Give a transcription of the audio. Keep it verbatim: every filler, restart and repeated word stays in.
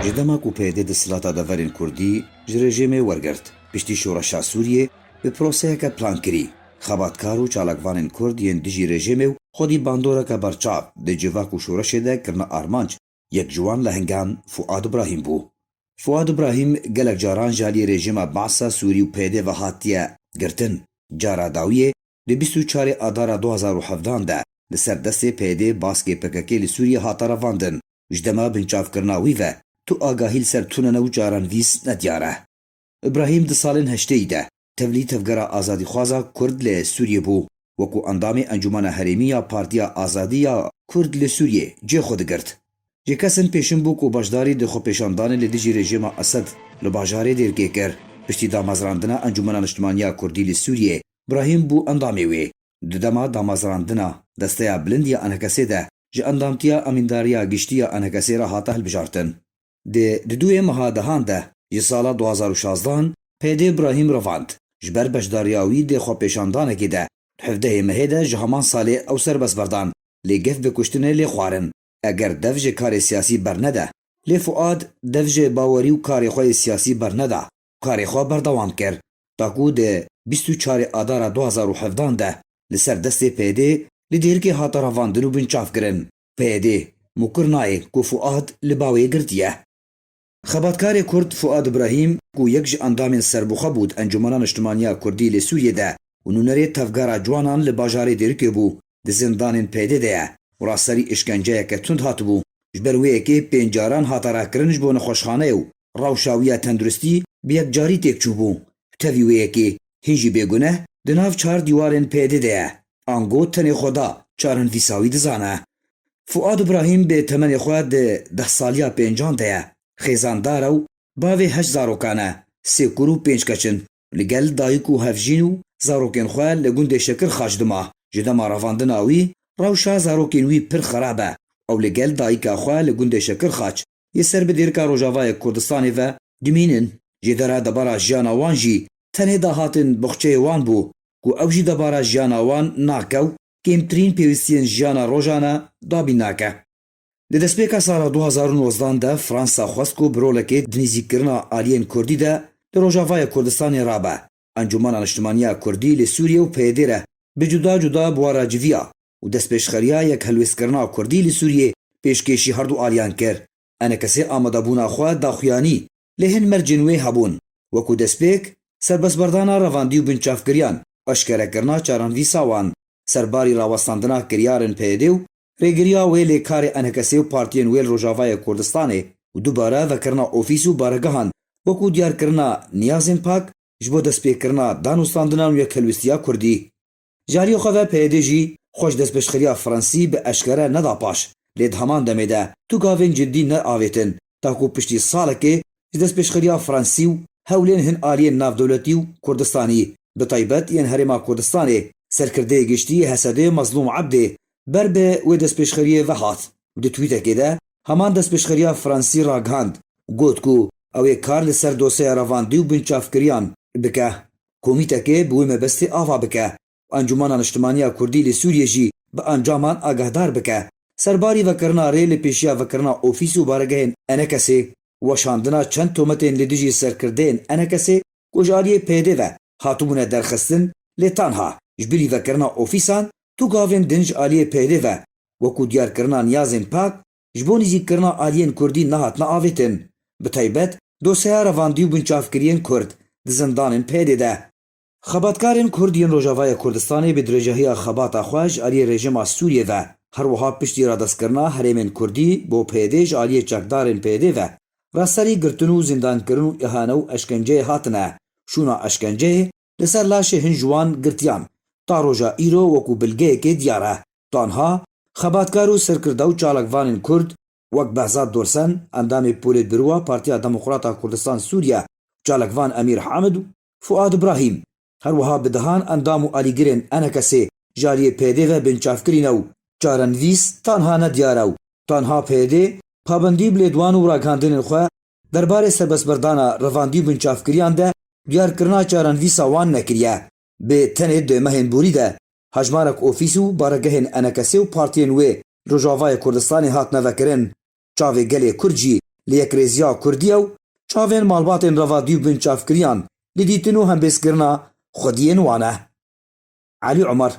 Ji dema ku P Y D desthilata deverên Kurdî ji rejîmê wergirt, piştî şoreşa Sûriyê bi proseyeke plankirî, xebatkar û çalakvanên Kurd yên dijî rejîmê û xwedî bandoreke berçav di civak û şoreşê de kirine armanc, yek ji wan lehingan Fuad Ibrahîm bû. Fuad Ibrahîm gelek caran ji aliyê rejîma Be'sa Sûrî û P Y D ve hatiye girtin. Cara dawiyê di bîst û çarê Adara du hazar û hevdehan de li ser destê P Y D baskê P K K li Sûriyê hate revandin. Ji dema binçavkirina wî ve tu agahî li ser tune ne û caranivîs nediyar e. Ibrahîm di salên heşteyî de tevlî tevgera azadîxwaza Kurd li Sûriyê bû, wekû endamê Encûmena Herêmî ya Partiya Azadî ya Kurd li Sûriyê cihê xwe digirt. Ji kesên pêşin bû ku beşdarî di xwepêşandanê li dijî rejîma Esed li bajarê Dêrkê kir. Piştî damezrandina Encûmena Niştimaniya Kurdî li Sûriyê, Ibrahîm bû endamê wê. Di dema damezrandina Desteya Bilind ya Enekesê de ji endamtiya Emîndariya Giştî ya Enekesê re hate hilbijartin. Di di duyê meha dehan de ji sala du hazar û şazdehan P Y D Ibrahîm revand. Ji ber beşdariya wî di xwepêşandanekê de di hevdehê mehê de ji heman salê ew serbest berdan, lê gef bi kuştinê lê xwarin, eger dev ji karê siyasî bernede. Lê Fuad dev ji bawerî û karê xwe yê siyasî berneda û karê xwe berdewam kir. Ta ku di bîst û çarê Adara du hazar û hevdehan de li ser destê P Y D li Dêrikê hate revandin û binçavkirin. P Y D mûkir nayê ku Fuad li ba wê girtiye. Xebatkarê Kurd Fuad Ibrahîm, ku yek ji endamên serbixwe bû di Encûmena Niştimaniya Kurdî li Sûriyê de û nûnerê tevgera ciwanan li bajarê Dêrikê bû, di zindanên P Y D de ye û raserî îşkenceyeke tund hatibû. Ji ber wê yekê pênc caran hate rakirin ji bo nexweşxaneyê û rewşa wî ya tenduristî bi yekcarî têk çûbû. Bi tevî wê yekê hîn jî bêguneh di nav çar dîwarên P Y D de ye. Ango tenê Xweda çarenivîsa wî dizane. Fuad Ibrahîm bi temenê xwe di deh saliya pêncan de ye. Xêzandar e û bavê heşt zarokan e, sê kur û pênc keç in. Li gel dayik û hevjîn û zarokên xwe li gundê Şekirxaç dima. Ji dema revandina wî, rewşa zarokên wî pir xerab e. Ew li gel dayika xwe li gundê Şekirxaç yê ser bi dêrika Rojavayê Kurdistanê ve dimînin. Jêdera debara jiyana wan jî tenê dahatin boxçeyê wan bû ku ew jî debara jiyana wan nake û kêmtirîn pêwîstiyên jiyana rojane dabîn nake. Di destpêka sala du hazar û nozdehan de Fransa xwest ku bi rolekê di nîzîkkirina aliyên Kurdî de li Rojavayê Kurdistanê rabe. Encûmena Niştimaniya Kurdî li Sûriyê û P Y D re bi cuda cuda bi wan re civiya û destpêşxeriya yekhelwêstkirina Kurdî li Sûriyê pêşkêşî herdu aliyan kir. Enekesê amadebûna xwe da xuyanî, lê hin mercên wê hebûn, wekû destpêk, serbestberdana revandî û binçavkiriyan, eşkerekirina çarenivîsa wan, serbarî rawestandina kiryarên P Y D û rêgiriya wê lê karê Enekesê û partiyên wê li Rojavayê Kurdistanê û dubare vekirina ofîs û baregehan, wekû diyarkirina niyazên pak ji bo destpêkirina danûstandinan û yekhelwîstiya Kurdî. Ji aliyê xwe ve P Y D jî xwe ji destpêşxeriya Fransî bi eşkere neda paş, lê di heman demê de tu gavên cidî neavêtin, ta ku piştî salekê ji destpêşxeriya Fransî û hewlên hin aliyên navdewletî û Kurdistanî, bi taybet yên Herêma Kurdistanê, serkirdeyê giştî yê H S D'ê Mezlûm Ebdê ber bi wê destpêşxeriyê ve hat û di twîtekê de heman destpêşxeriya Fransî ragihand û got ku ew ê kar li ser dosyeya revandî û binçavkiriyan bike. Komîtekê bi wê mebestê ava bike. Encûmena Niştimaniya Kurdî li Sûriyê jî bi encaman agahdar bike. Serbarî vekirina rê li pêşiya vekirina ofîs û baregehên Enekesê, weşandina çend tometên li dijî serkirdeyên Enekesê ku ji aliyê P Y D ve hatibûne derxistin, lê tanha ji bilî vekirina ofîsan tu gavên din ji aliyê P Y D ve, wekû diyarkirina niyazên pak, ji bo nîzîkkirina aliyên Kurdî nehatine avêtin. Bi taybet dosyeya revandî û binçavkiriyên Kurd di zindanên P Y D de. Xebatkarên Kurd yên Rojavaya Kurdistanê bi dirêjahiya xebata xwe ji aliyê rejîma Sûriyê ve, her wiha piştî radestkirina herêmên Kurdî bo P Y D ji aliyê çekdarên P Y D ve, raserî girtin û zîndankirin û îhane û eşkenceyê hatine. Şûna eşkenceyê li ser laşê hin ji wan girtiyan ta roja îro wekû bilgeyekê diyar e. Tanha xebatkar û serkirde û çalakvanên Kurd wek Behzat Dorsen, endamê Polîtbîroya Partiya Demokrata Kurdistan Sûriye, çalakvan Emîr Hamid û Fuad Ibrahîm, her wiha bi dehan endam û alîgirên Enekesê ji aliyê P Y D ve binçavkirî ne û çarenivîs tanha nediyar e û tanha P Y D pabendî bi lêdwan û ragihandinên xwe derbarê serbestberdana revandî û binçavkiriyan de diyarkirina çarenivîsa wan nekiriye. Bi tenê di mehên borî de hejmarek ofîs û baregehên Enekesê û partiyên wê li Rojavayê Kurdistanê hatine vekirin. Çavê gelê Kurd jî li yekrêziya Kurdî ye û çavên malbatên reva dî û binçavkiriyan li dîtin û hembêzkirina xwediyên wan e. Elî Omer,